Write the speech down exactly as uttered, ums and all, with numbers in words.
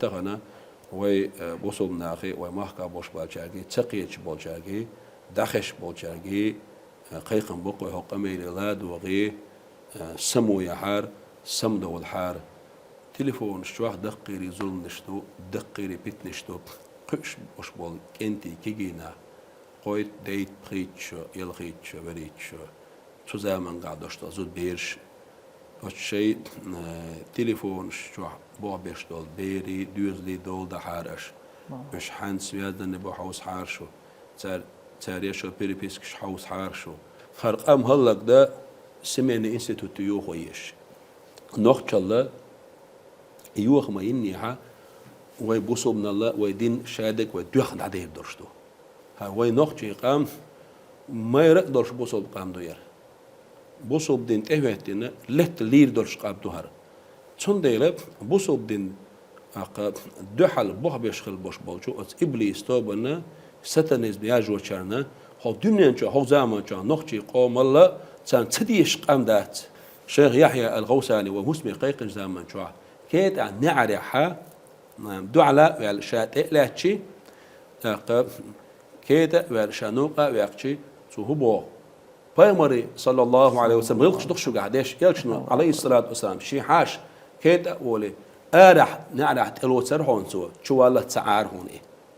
Тахана вай, э, бусулба нахи, вай махка бош балчаги, цакхечи болчаги, дахеш болчаги, э, кхайкам бакъой хокъа мейли ладуги, э, саму яхар, самдовал хар. Телефонаш чуах даккхири зулмнаш ду, даккхири питнаш ду, кхуш бош бол кенти кигина, кхойт, дейт, пхийт шо, елхийт шо, верийт шо. Цу заманга дош дол зуд берш. Оцу шайн, э, телефонаш чохь бохбеш долу берийн, доьзалийн дола дахьара аша. Аша хьанца связаны бу хьовсахьара шу. Цар, цара ешо перепискаш хьовсахьара шу. Хар къам хӀаллакда семейный институт йохо еш. Нохчалла йохама йиннехьа, вай бусулбаналла, вай дин шадерг вай доьхна дӀадер долуш ду. ХӀара вай нохчий къам майра а долуш бусулба къам ду яра. Бусулба дин тӀехӀоьттина, летта лийр долуш къам ду хӀара. Цундела бусулба дин, аккха, дуьхьал бохбеш хила бош болчу оцу иблис тобанна, сатанизм яжочарна, хӀокху дуьнен чохь, хӀокху заман чохь нохчий къомалла царна ца дезаш къам дац. Шайх Яхьъя ал-ГӀовсани вай хӀусаме кхайкхинчу заман чохь, кетӀа неӀарехьа, дуьхьала а ваьлла ша тӀе а лаьттачи, тӀаккха кетӀа а ваьлла ша новкъа а ваьккхичи, цо хӀун боху? Пайхамари, саллаллаху Ӏалайхи ва саллам, гӀиллакхаш ду-кх шуьгахь деш, элчано, Ӏалайхиссалату вассалам, шен хьаша кетӀа а волий, арахь, неӀарахь тӀелоцара хьуна цо, чуваллалц ца Ӏара хьуна и.